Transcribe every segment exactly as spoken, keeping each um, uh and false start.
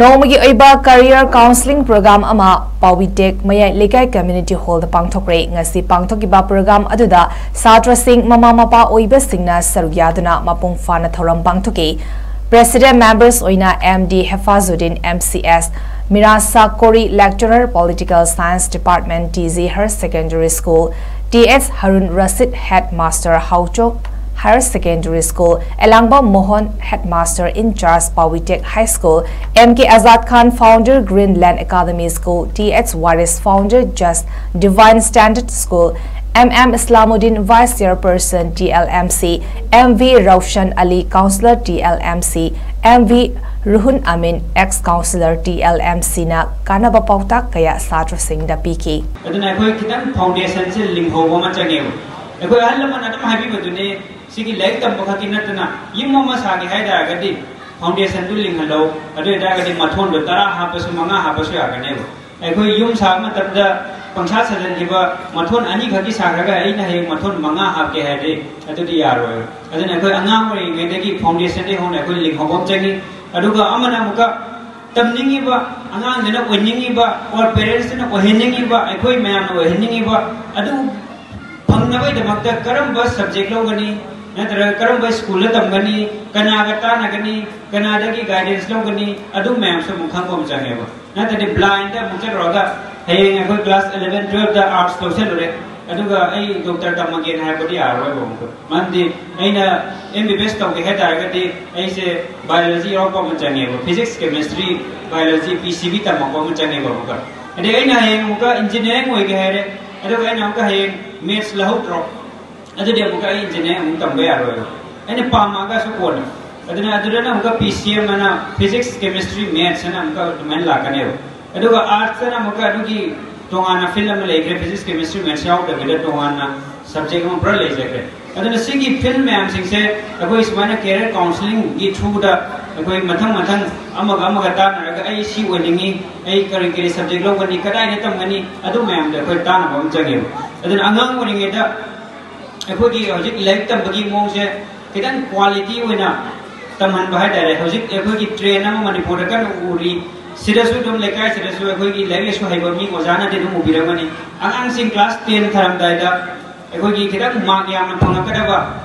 ꯅꯣꯡꯃꯒꯤ ꯑꯣꯏꯕ career counselling program ꯑꯃ ꯄꯥꯎꯕꯤꯇꯦꯛ ꯃꯌꯥꯏ ꯂꯩꯀꯥꯏ community hallꯗ ꯄꯥꯡꯊꯣꯛꯈ꯭ꯔꯦ꯫ ꯉꯁꯤ ꯄꯥꯡꯊꯣꯛꯈꯤꯕ program ꯑꯗꯨꯗ ꯁꯥꯇ꯭ꯔꯁꯤꯡ, ꯃꯃꯥ ꯃꯄꯥ ꯑꯣꯏꯕꯁꯤꯡꯅ ꯁꯔꯨꯛ ꯌꯥꯗꯨꯅ ꯃꯄꯨꯡ ꯐꯥꯅ ꯊꯧꯔꯝ ꯄꯥꯡꯊꯣꯛꯈꯤ꯫ President members ꯑꯣꯏꯅ M D ꯍꯦꯐꯥꯖꯨꯗꯤꯟ, M C S, ꯃꯤꯔꯥꯁꯥ Kori, Lecturer, Political Science Department, T G Higher Secondary School, T H Harun Rashid, Headmaster, Hauchok Higher Secondary School, Elangba Mohan, Headmaster in charge, Pawitek High School, M K Azad Khan, Founder, Greenland Academy School, T H Waris, Founder, Just Divine Standard School, M M Islamuddin, Vice Chairperson, T L M C, M V Raushan Ali, Counselor, T L M C, M V Ruhun Amin, Ex-Counselor, T L M C ꯅ ꯀꯥꯟꯅꯕ ꯄꯥꯎꯇꯥꯛ ꯀꯌꯥ ꯁꯥꯇ꯭ꯔꯁꯤꯡꯗ ꯄꯤꯈꯤ꯫ ꯑꯗꯨꯅ ꯑꯩꯈꯣꯏ ꯈꯤꯇꯪ foundationꯁꯦ ꯂꯤꯡꯍꯧꯕ ꯑꯃ ꯆꯪꯉꯦꯕ꯫ ꯑꯩꯈꯣꯏ ꯑꯍꯜ ꯂꯃꯟ ꯑꯗꯨꯝ ꯍꯥꯏꯕꯤꯕꯗꯨꯅꯤ, ꯁꯤꯒꯤ ꯂꯥꯏꯔꯤꯛ ꯇꯝꯕ ꯈꯛꯀꯤ ꯅꯠꯇꯅ ꯌꯨꯝ ꯑꯃ ꯁꯥꯒꯦ ꯍꯥꯏ ꯇꯥꯔꯒꯗꯤ foundationꯗꯨ ꯂꯤꯡꯍꯜꯂꯧ, ꯑꯗꯨ ꯑꯣꯏꯇꯥꯔꯒꯗꯤ ꯃꯊꯣꯟꯗꯣ ꯇꯔꯥ ꯍꯥꯞꯄꯁꯨ, ꯃꯉꯥ ꯍꯥꯞꯄꯁꯨ ꯌꯥꯒꯅꯦꯕ꯫ ꯑꯩꯈꯣꯏ ꯌꯨꯝ ꯁꯥꯕ ꯃꯇꯝꯗ ꯄꯪꯁꯥ ꯁꯥꯖꯤꯟꯈꯤꯕ ꯃꯊꯣꯟ ꯑꯅꯤꯈꯛꯀꯤ ꯁꯥꯈ꯭ꯔꯒ ꯑꯩꯅ ꯍꯌꯦꯡ ꯃꯊꯣꯟ ꯃꯉꯥ ꯍꯥꯞꯀꯦ ꯍꯥꯏꯔꯗꯤ ꯑꯗꯨꯗꯤ ꯌꯥꯔꯣꯏ꯫ ꯑꯗꯨꯅ ꯑꯩꯈꯣꯏ ꯑꯉꯥꯡ ꯑꯣꯏꯔꯤꯉꯩꯗꯒꯤ foundationꯗꯒꯤ ꯍꯧꯅ ꯑꯩꯈꯣꯏ ꯂꯤꯡꯍꯧꯕ ꯑꯃ ꯆꯪꯉꯤ꯫ ꯑꯗꯨꯒ ꯑꯃꯅ ꯑꯃꯨꯛꯀ ꯇꯝꯅꯤꯡꯉꯤꯕ, ꯑꯉꯥꯡꯗꯨꯅ ꯑꯣꯏꯅꯤꯡꯉꯤꯕ, or parentsꯇꯨꯅ ꯑꯣꯏꯍꯟꯅꯤꯡꯉꯤꯕ, ꯑꯩꯈꯣꯏ ꯃꯌꯥꯝꯅ ꯑꯣꯏꯍꯟꯅꯤꯡꯉꯤꯕ, ꯑꯗꯨ ꯐꯪꯅꯕꯒꯤꯗꯃꯛꯇ ꯀꯔꯝꯕ subject ꯂꯧꯒꯅꯤ, ꯅꯠꯇ꯭ꯔꯒ ꯀꯔꯝꯕ schoolꯗ ꯇꯝꯒꯅꯤ, ꯀꯅꯥꯒ ꯇꯥꯟꯅꯒꯅꯤ, ꯀꯅꯥꯗꯒꯤ guidance ꯂꯧꯒꯅꯤ, ꯑꯗꯨ ꯃꯌꯥꯝꯁꯨ ꯑꯃꯨꯛ ꯈꯪꯕ ꯑꯃ ꯆꯪꯉꯦꯕ꯫ ꯅꯠꯇ꯭ꯔꯗꯤ blindꯇ ꯑꯃꯨꯛ ꯆꯠꯂꯨꯔꯒ ꯍꯌꯦꯡ ꯑꯩꯈꯣꯏ class eleven, twelveꯇ arts ꯂꯧꯁꯜꯂꯨꯔꯦ, ꯑꯗꯨꯒ ꯑꯩ doctor ꯇꯝꯃꯒꯦꯅ ꯍꯥꯏꯔꯛꯄꯗꯤ ꯌꯥꯔꯔꯣꯏꯕ ꯑꯃꯨꯛ꯫ ꯃꯔꯝꯗꯤ ꯑꯩꯅ M B B S ꯇꯧꯒꯦ ꯍꯥꯏ ꯇꯥꯔꯒꯗꯤ ꯑꯩꯁꯦ biology ꯌꯥꯎꯔꯛꯄ ꯑꯃ ꯆꯪꯉꯦꯕ, physics, chemistry, biology, P C B ꯇꯝꯃꯛꯄ ꯑꯃ ꯆꯪꯉꯦꯕ ꯑꯃꯨꯛꯀ꯫ ꯑꯗꯩ ꯑꯩꯅ ꯍꯌꯦꯡ ꯑꯃꯨꯛꯀ engineering ꯑꯣꯏꯒꯦ ꯍꯥꯏꯔꯦ, ꯑꯗꯨꯒ ꯑꯩꯅ ꯑꯃꯨꯛꯀ ꯍꯌꯦꯡ maths ꯂꯧꯍꯧꯗ꯭ꯔꯣ, ꯑꯗꯨꯗꯤ ꯑꯃꯨꯛꯀ ꯑꯩ engineering ꯑꯃꯨꯛ ꯇꯝꯕ ꯌꯥꯔꯣꯏꯕ꯫ ꯑꯩꯅ ꯄꯥꯝꯃꯛꯑꯒꯁꯨ ꯀꯣꯟꯅ꯫ ꯑꯗꯨꯅ ꯑꯗꯨꯗꯅ ꯑꯃꯨꯛꯀ P C M ꯑꯅ physics, chemistry, maths ꯑꯅ ꯑꯃꯨꯛꯀ ꯑꯗꯨꯃꯥꯏꯅ ꯂꯥꯛꯀꯅꯦꯕ꯫ ꯑꯗꯨꯒ artsꯇꯅ ꯑꯃꯨꯛꯀ ꯑꯗꯨꯒꯤ ꯇꯣꯉꯥꯟꯅ field ꯑꯃ ꯂꯩꯈ꯭ꯔꯦ, physics, chemistry, maths ꯌꯥꯎꯗꯕꯤꯗ ꯇꯣꯉꯥꯟꯅ subject ꯑꯃ ꯄꯨꯔꯥ ꯂꯩꯖꯈ꯭ꯔꯦ꯫ ꯑꯗꯨꯅ ꯁꯤꯒꯤ field ꯃꯌꯥꯝꯁꯤꯡꯁꯦ ꯑꯩꯈꯣꯏ ꯁꯨꯃꯥꯏꯅ career counsellingꯒꯤ throughꯗ ꯑꯩꯈꯣꯏ ꯃꯊꯪ ꯃꯊꯪ ꯑꯃꯒ ꯑꯃꯒ ꯇꯥꯟꯅꯔꯒ ꯑꯩ ꯁꯤ ꯑꯣꯏꯅꯤꯡꯉꯤ, ꯑꯩ ꯀꯔꯤ ꯀꯔꯤ subject ꯂꯧꯒꯅꯤ, ꯀꯗꯥꯏꯗ ꯇꯝꯒꯅꯤ, ꯑꯗꯨ ꯃꯌꯥꯝꯗꯣ ꯑꯩꯈꯣꯏ ꯇꯥꯟꯅꯕ ꯑꯃ ꯆꯪꯉꯦꯕ꯫ ꯑꯗꯨꯅ ꯑꯉꯥꯡ ꯑꯣꯏꯔꯤꯉꯩꯗ ꯑꯩꯈꯣꯏꯒꯤ ꯍꯧꯖꯤꯛ ꯂꯥꯏꯔꯤꯛ ꯇꯝꯕꯒꯤ ꯃꯑꯣꯡꯁꯦ ꯈꯤꯇꯪ quality ꯑꯣꯏꯅ ꯇꯝꯍꯟꯕ ꯍꯥꯏꯇꯥꯔꯦ꯫ ꯍꯧꯖꯤꯛ ꯑꯩꯈꯣꯏꯒꯤ ꯇ꯭ꯔꯦꯟ ꯑꯃ ꯃꯅꯤꯄꯨꯔꯗ ꯀꯟꯅ ꯎꯔꯤ꯫ ꯁꯤꯗꯁꯨ ꯑꯗꯨꯝ ꯂꯩꯀꯥꯏꯁꯤꯗꯁꯨ ꯑꯩꯈꯣꯏꯒꯤ ꯂꯥꯏꯔꯤꯛ ꯂꯥꯏꯁꯨ ꯍꯩꯕ ꯃꯤ ꯑꯣꯖꯥꯅꯗꯤ ꯑꯗꯨꯝ ꯎꯕꯤꯔꯝꯒꯅꯤ꯫ ꯑꯉꯥꯡꯁꯤꯡ ꯀ꯭ꯂꯥꯁ ꯇꯦꯟ ꯊꯥꯔꯝꯗꯥꯏꯗ ꯑꯩꯈꯣꯏꯒꯤ ꯈꯤꯇꯪ ꯃꯥꯔꯛ ꯌꯥꯝꯅ ꯐꯪꯉꯛꯀꯗꯕ,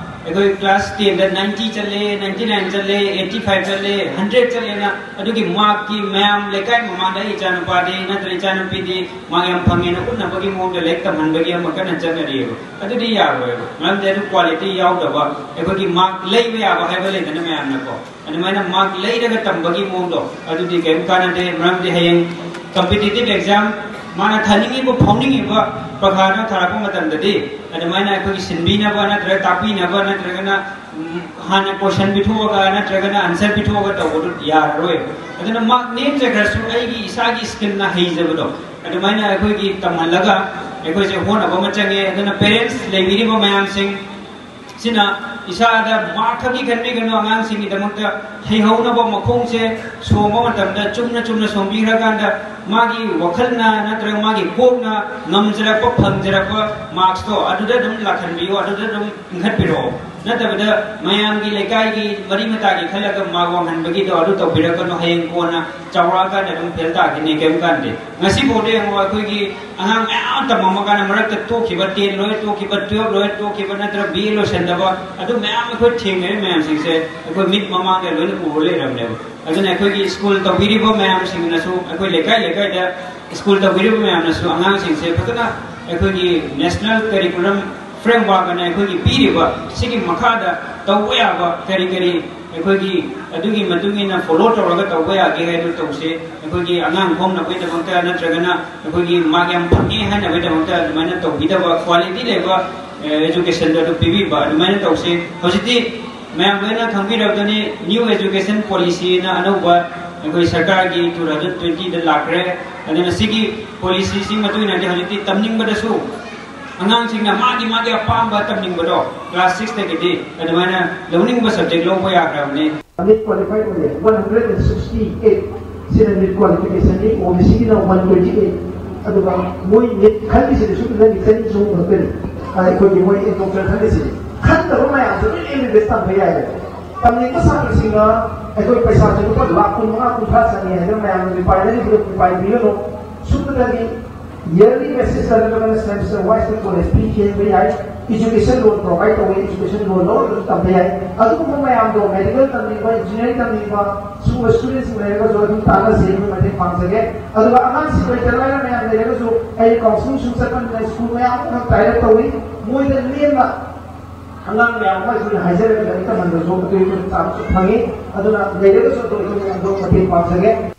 ꯑꯩꯈꯣꯏ ꯀ꯭ꯂꯥꯁ ꯇꯦꯟꯗ ꯅꯥꯏꯟꯇꯤ ꯆꯠꯂꯦ, ꯅꯥꯏꯟꯇꯤ ꯅꯥꯏꯟ ꯆꯠꯂꯦ, ꯑꯩꯠꯇꯤ ꯐꯥꯏꯚ ꯆꯠꯂꯦ, ꯍꯟꯗ꯭ꯔꯦꯠ ꯆꯠꯂꯦꯅ, ꯑꯗꯨꯒꯤ ꯃꯥꯔꯛꯀꯤ ꯃꯌꯥꯝ ꯂꯩꯀꯥꯏ ꯃꯃꯥꯡꯗ ꯑꯩ ꯏꯆꯥꯅꯨꯄꯥꯗꯤ ꯅꯠꯇ꯭ꯔ ꯏꯆꯥꯅꯨꯄꯤꯗꯤ ꯃꯥꯔꯛ ꯌꯥꯝ ꯐꯪꯉꯦꯅ ꯎꯠꯅꯕꯒꯤ ꯃꯑꯣꯡꯗ ꯂꯥꯏꯔꯤꯛ ꯇꯝꯍꯟꯕꯒꯤ ꯑꯃ ꯀꯟꯅ ꯆꯠꯅꯔꯤꯑꯕ꯫ ꯑꯗꯨꯗꯤ ꯌꯥꯔꯣꯏꯕ, ꯃꯔꯝꯗꯤ ꯑꯗꯨ ꯀ꯭ꯋꯥꯂꯤꯇꯤ ꯌꯥꯎꯗꯕ, ꯑꯩꯈꯣꯏꯒꯤ ꯃꯥꯔꯛ ꯂꯩꯕ ꯌꯥꯕ ꯍꯥꯏꯕ ꯂꯩꯗꯅ ꯃꯌꯥꯝꯅꯀꯣ, ꯑꯗꯨꯃꯥꯏꯅ ꯃꯥꯔꯛ ꯂꯩꯔꯒ ꯇꯝꯕꯒꯤ ꯃꯑꯣꯡꯗꯣ ꯑꯗꯨꯗꯤ ꯀꯔꯤꯝ ꯀꯥꯟꯅꯗꯦ꯫ ꯃꯔꯝꯗꯤ ꯍꯌꯦꯡ ꯀꯝꯄꯤꯇꯤꯇꯤꯞ ꯑꯦꯛꯖꯥꯝ ꯃꯥꯅ ꯊꯥꯅꯤꯡꯉꯤꯕ ꯐꯥꯎꯅꯤꯡꯉꯤꯕ ꯄ꯭ꯔꯈꯥꯗꯣ ꯊꯥꯔꯛꯄ ꯃꯇꯝꯗꯗꯤ ꯑꯗꯨꯃꯥꯏꯅ ꯑꯩꯈꯣꯏꯒꯤ ꯁꯤꯟꯕꯤꯅꯕ ꯅꯠꯇ꯭ꯔꯒ ꯇꯥꯛꯄꯤꯅꯕ ꯅꯠꯇ꯭ꯔꯒꯅ ꯎꯝ, ꯍꯥꯟꯅ ꯀꯣꯏꯁꯟ ꯄꯤꯊꯣꯛꯑꯒ ꯅꯠꯇ꯭ꯔꯒꯅ ꯑꯟꯁꯔ ꯄꯤꯊꯣꯛꯑꯒ ꯇꯧꯕꯗꯨ ꯌꯥꯔꯔꯣꯏ꯫ ꯑꯗꯨꯅ ꯃꯥꯔꯛ ꯅꯦꯝꯖꯈ꯭ꯔꯁꯨ ꯑꯩꯒꯤ ꯏꯁꯥꯒꯤ ꯁ꯭ꯀꯤꯜꯅ ꯍꯩꯖꯕꯗꯣ ꯑꯗꯨꯃꯥꯏꯅ ꯑꯩꯈꯣꯏꯒꯤ ꯇꯝꯍꯜꯂꯒ ꯑꯩꯈꯣꯏꯁꯦ ꯍꯣꯠꯅꯕ ꯑꯃ ꯆꯪꯉꯦ꯫ ꯑꯗꯨꯅ ꯄꯦꯔꯦꯟꯁ ꯂꯩꯕꯤꯔꯤꯕ ꯃꯌꯥꯝꯁꯤꯡ ꯁꯤꯅ ꯏꯁꯥꯗ ꯃꯥꯔꯛ ꯈꯛꯀꯤ ꯈꯟꯕꯤꯒꯅꯨ, ꯑꯉꯥꯡꯁꯤꯡꯒꯤꯗꯃꯛꯇ ꯍꯩꯍꯧꯅꯕ ꯃꯈꯣꯡꯁꯦ ꯁꯣꯝꯕ ꯃꯇꯝꯗ ꯆꯨꯝꯅ ꯆꯨꯝꯅ ꯁꯣꯝꯕꯤꯈ꯭ꯔꯀꯥꯟꯗ ꯃꯥꯒꯤ ꯋꯥꯈꯜꯅ ꯅꯠꯇ꯭ꯔꯒ ꯃꯥꯒꯤ ꯀꯣꯛꯅ ꯉꯝꯖꯔꯛꯄ ꯐꯪꯖꯔꯛꯄ ꯃꯥꯔꯛꯁꯇꯣ ꯑꯗꯨꯗ ꯑꯗꯨꯝ ꯂꯥꯛꯍꯟꯕꯤꯌꯨ, ꯑꯗꯨꯗ ꯑꯗꯨꯝ ꯏꯟꯈꯠꯄꯤꯔꯛꯑꯣ꯫ ꯅꯠꯇꯕꯗ ꯃꯌꯥꯝꯒꯤ ꯂꯩꯀꯥꯏꯒꯤ ꯃꯔꯤ ꯃꯇꯥꯒꯤ ꯈꯜꯂꯒ ꯃꯥꯔꯛ ꯋꯥꯡꯍꯟꯕꯒꯤꯗꯣ ꯑꯗꯨ ꯇꯧꯕꯤꯔꯛꯀꯅꯨ, ꯍꯌꯦꯡ ꯀꯣꯟꯅ ꯆꯥꯎꯔꯛꯑꯀꯥꯟꯗ ꯑꯗꯨꯝ ꯐꯦꯜ ꯇꯥꯈꯤꯅꯤ, ꯀꯔꯤꯝ ꯀꯥꯟꯗꯦ꯫ ꯉꯁꯤꯐꯥꯎꯗ ꯌꯦꯡꯉꯣ, ꯑꯩꯈꯣꯏꯒꯤ ꯑꯉꯥꯡ ꯃꯌꯥꯝ ꯑꯃ ꯇꯝꯃꯝꯃꯀꯥꯟꯗ ꯃꯔꯛꯇ ꯇꯣꯛꯈꯤꯕ, ꯇꯦꯟ ꯂꯣꯏꯔ ꯇꯣꯛꯈꯤꯕ, ꯇꯨꯌꯦꯜꯞ ꯂꯣꯏꯔ ꯇꯣꯛꯈꯤꯕ, ꯅꯠꯇ꯭ꯔꯒ ꯕꯤ ꯑꯦ ꯂꯣꯏꯁꯟꯗꯕ, ꯑꯗꯨ ꯃꯌꯥꯝ ꯑꯩꯈꯣꯏ ꯊꯦꯡꯅꯔꯤ ꯃꯌꯥꯝꯁꯤꯡꯁꯦ ꯑꯩꯈꯣꯏ ꯃꯤꯠ ꯃꯃꯥꯡꯗ ꯂꯣꯏꯅ ꯎꯔ ꯂꯩꯔꯕꯅꯦꯕ꯫ ꯑꯗꯨꯅ ꯑꯩꯈꯣꯏꯒꯤ ꯁ꯭ꯀꯨꯜ ꯇꯧꯕꯤꯔꯤꯕ ꯃꯌꯥꯝꯁꯤꯡꯅꯁꯨ, ꯑꯩꯈꯣꯏ ꯂꯩꯀꯥꯏ ꯂꯩꯀꯥꯏꯗ ꯁ꯭ꯀꯨꯜ ꯇꯧꯕꯤꯔꯤꯕ ꯃꯌꯥꯝꯅꯁꯨ ꯑꯉꯥꯡꯁꯤꯡꯁꯦ ꯐꯖꯅ ꯑꯩꯈꯣꯏꯒꯤ ꯅꯦꯁꯅꯦꯜ ꯀꯔꯤꯀꯨꯂꯝ ꯐ꯭ꯔꯦꯝꯋꯥꯔꯛ ꯑꯅ ꯑꯩꯈꯣꯏꯒꯤ ꯄꯤꯔꯤꯕ ꯁꯤꯒꯤ ꯃꯈꯥꯗ ꯇꯧꯕ ꯌꯥꯕ ꯀꯔꯤ ꯀꯔꯤ ꯑꯩꯈꯣꯏꯒꯤ ꯑꯗꯨꯒꯤ ꯃꯇꯨꯡ ꯏꯟꯅ ꯐꯣꯂꯣ ꯇꯧꯔꯒ ꯇꯧꯕ ꯌꯥꯒꯦ ꯍꯥꯏꯗꯨ ꯇꯧꯁꯦ꯫ ꯑꯩꯈꯣꯏꯒꯤ ꯑꯉꯥꯡ ꯈꯣꯝꯅꯕꯒꯤꯗꯃꯛꯇ ꯅꯠꯇ꯭ꯔꯒꯅ ꯑꯩꯈꯣꯏꯒꯤ ꯃꯥꯔꯛ ꯌꯥꯝ ꯐꯪꯉꯦ ꯍꯥꯏꯅꯕꯒꯤꯗꯃꯛꯇ ꯑꯗꯨꯃꯥꯏꯅ ꯇꯧꯕꯤꯗꯕ, ꯀ꯭ꯋꯥꯂꯤꯇꯤ ꯂꯩꯕ ꯑꯦꯖꯨꯀꯦꯁꯟꯗꯣ ꯑꯗꯨ ꯄꯤꯕꯤꯕ ꯑꯗꯨꯃꯥꯏꯅ ꯇꯧꯁꯦ꯫ ꯍꯧꯖꯤꯛꯇꯤ ꯃꯌꯥꯝ ꯂꯣꯏꯅ ꯈꯪꯕꯤꯔꯕꯗꯨꯅꯤ, ꯅ꯭ꯌꯨ ꯑꯦꯖꯨꯀꯦꯁꯟ ꯄꯣꯂꯤꯁꯤꯅ ꯑꯅꯧꯕ ꯑꯩꯈꯣꯏ ꯁꯔꯀꯥꯔꯒꯤ ꯇꯨ ꯊꯥꯎꯖꯟ ꯇ꯭ꯋꯦꯟꯇꯤꯗ ꯂꯥꯛꯈ꯭ꯔꯦ꯫ ꯑꯗꯨꯅ ꯁꯤꯒꯤ ꯄꯣꯂꯤꯁꯤꯁꯤ ꯃꯇꯨꯡ ꯏꯟꯅꯗꯤ ꯍꯧꯖꯤꯛꯇꯤ ꯇꯝꯅꯤꯡꯕꯗꯁꯨ ꯑꯉꯥꯡꯁꯤꯡꯅ ꯃꯥꯒꯤ ꯃꯥꯒꯤ ꯑꯄꯥꯝꯕ ꯇꯝꯅꯤꯡꯕꯗꯣ ꯀ꯭ꯂꯥꯁ ꯁꯤꯛꯁꯇꯒꯤꯗꯤ ꯑꯗꯨꯃꯥꯏꯅ ꯂꯧꯅꯤꯡꯕ ꯁꯕꯖꯦꯛ ꯂꯧꯕ ꯌꯥꯈ꯭ꯔꯕꯅꯤ꯫ ꯅꯤꯠ ꯀ꯭ꯋꯥꯂꯤꯐꯥꯏ ꯑꯣꯏꯌꯦ, one hundred and sixty eight ꯁꯤꯅ ꯅꯤꯠ ꯀ꯭ꯋꯥꯂꯤꯐꯤꯀꯦꯁꯟꯅꯤ, ꯑꯣ ꯕꯤ ꯁꯤꯒꯤꯅ ꯋꯥꯟ ꯇ꯭ꯋꯦꯟꯇꯤ ꯑꯩꯠ꯫ ꯑꯗꯨꯒ ꯃꯣꯏ ꯅꯤꯠ ꯈꯜꯂꯤꯁꯤꯗꯤ ꯁꯨꯞꯅ ꯅꯪꯒꯤ ꯆꯍꯤ ꯆꯍꯨꯝ ꯈꯛꯇꯅꯤ꯫ ꯑꯩꯈꯣꯏꯒꯤ ꯃꯣꯏ ꯗꯣꯛꯇꯔ ꯈꯜꯂꯤꯁꯤꯗꯤ ꯈꯟꯗꯕ ꯃꯌꯥꯝꯁꯦ ꯂꯣꯏꯅ ꯑꯦꯝ ꯕꯤ ꯕꯤ ꯑꯦꯁ ꯇꯝꯕ ꯌꯥꯏꯌꯦꯕ꯫ ꯇꯝꯅꯤꯡꯕ ꯁꯥꯇ꯭ꯔꯁꯤꯡꯅ ꯑꯩꯈꯣꯏ ꯄꯩꯁꯥꯁꯦ ꯂꯨꯄꯥ ꯂꯥꯈ ꯀꯨꯟ ꯃꯉꯥ ꯀꯨꯟꯊ꯭ꯔꯥ ꯆꯪꯉꯦ ꯍꯥꯏꯗꯅ ꯃꯌꯥꯝꯅ ꯔꯤꯄꯥꯏꯅꯔꯤꯕꯗꯨ ꯔꯤꯄꯥꯏꯕꯤꯒꯅꯨ꯫ ꯁꯨꯞꯅꯇꯒꯤ yearly basis ꯅꯠꯇ꯭ꯔꯒꯅ semester wise ꯀꯣꯂꯦꯖ ꯐꯤ ꯊꯤꯍꯟꯕ ꯌꯥꯏ꯫ Education loan provide ꯇꯧꯋꯤ, education loan ꯂꯧꯔꯒꯁꯨ ꯇꯝꯕ ꯌꯥꯏ꯫ ꯑꯗꯨꯒꯨꯝꯕ ꯃꯌꯥꯝꯗꯣ medical ꯇꯝꯅꯤꯡꯕ, engineering ꯇꯝꯅꯤꯡꯕ ꯁꯤꯒꯨꯝꯕ students ꯁꯤꯡ ꯂꯩꯔꯒꯁꯨ ꯑꯗꯨꯝ ꯇꯥꯟꯅꯁꯤ, ꯑꯩꯈꯣꯏ ꯃꯇꯦꯡ ꯄꯥꯡꯖꯒꯦ꯫ ꯑꯗꯨꯒ ꯑꯉꯥꯡꯁꯤꯡ ꯂꯩꯇ ꯂꯥꯏꯔ ꯃꯌꯥꯝ ꯂꯩꯔꯒꯁꯨ ꯑꯩ counselling ꯁꯨ ꯆꯠꯄꯅꯤꯅ ꯁ꯭ꯀꯨꯜ ꯃꯌꯥꯝ ꯑꯃ ꯇꯥꯏꯔꯞ ꯇꯧꯏ꯫ ꯃꯣꯏꯗ ꯂꯦꯝꯅ ꯑꯉꯥꯡ ꯃꯌꯥꯝ ꯑꯃ ꯑꯩꯈꯣꯏꯅ ꯍꯥꯏꯖꯔꯒ ꯂꯥꯏꯔꯤꯛ ꯇꯝꯍꯟꯕꯁꯨ ꯑꯗꯨꯒꯤ ꯈꯨꯗꯣꯡꯆꯥꯕꯁꯨ ꯐꯪꯉꯤ꯫ ꯑꯗꯨꯅ ꯂꯩꯔꯒꯁꯨ ꯑꯗꯨꯝ ꯑꯩꯈꯣꯏꯅ ꯑꯗꯨꯝ ꯃꯇꯦꯡ ꯄꯥꯡꯖꯒꯦ꯫